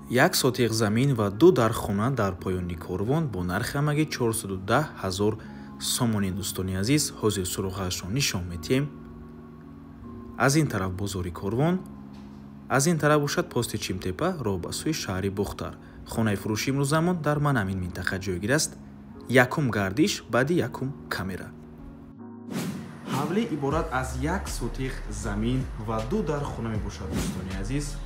Як сотиқ замин ва ду дар хона дар поёни корвон бо нархи ҳамагӣ 410 ҳазор сомонӣ. Дӯстони азиз, ҳозир суроғаашро нишон медиҳем. Аз ин тараф бозори корвон, аз ин тараф бошад пости Чимтепа, роҳ ба сӯи шаҳри Бохтар. Хонаи фурӯши имрӯзамон дар манамин минтақа ҷойгир аст. Якум гардиш баъди якум камера. Ҳавлӣ иборат аз як сотиқ замин ва ду дар хона мебошад. Дӯстони азиз,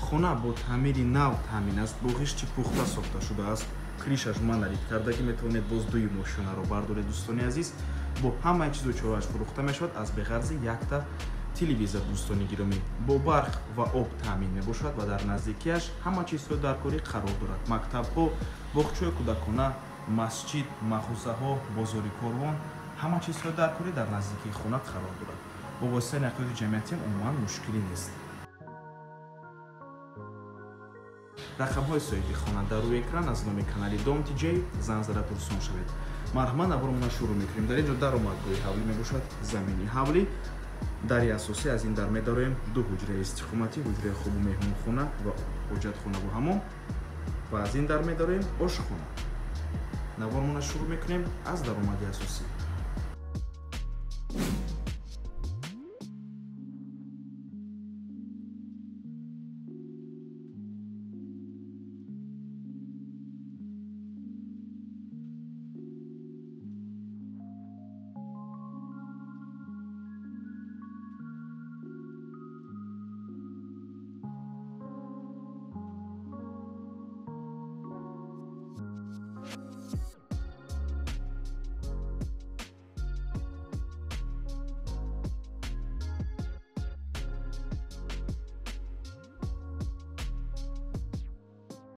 хона бо таъмири нав таъмин аст, бо ғишти пухта сохта шудааст. Кришаш монолит кардагӣ, метавонед боз дуи мошинаро бардоред. Дӯстони азиз, бо ҳамаи чизу чорааш фурӯхта мешавад, аз беғарзи якта телевизор. Дӯстони гиромӣ, бо барқ ва об таъмин мебошад ва дар наздикиаш ҳама чизҳои даркорӣ қарор дорад: мактабҳо, боғчаҳои кӯдакона, масҷид, мағозаҳо, бозори корвон, ҳама чизҳои даркорӣ дар наздикии хона қарор дорад. Бо воситаи нақлиёти ҷамъиятиам умуман мушкилӣ нест. Рақамҳои соҳиби хона дар рӯи экран. Аз номи канали Дом ТJ занг зада пурсон шавед. Марҳамат, наворомона шурӯъ мекунем. Дар ин ҷо даромадгоҳи ҳавлӣ мебошад, замини ҳавлӣ. Дари асосӣ, аз ин дар медароем ду ҳуҷраи истиқоматӣ, ҳуҷраи хобу меҳмонхона ва ҳоҷатхонаву ҳамом, ва аз ин дар медароем ошхона. Наворомона шурӯъ мекунем аз даромади асосӣ.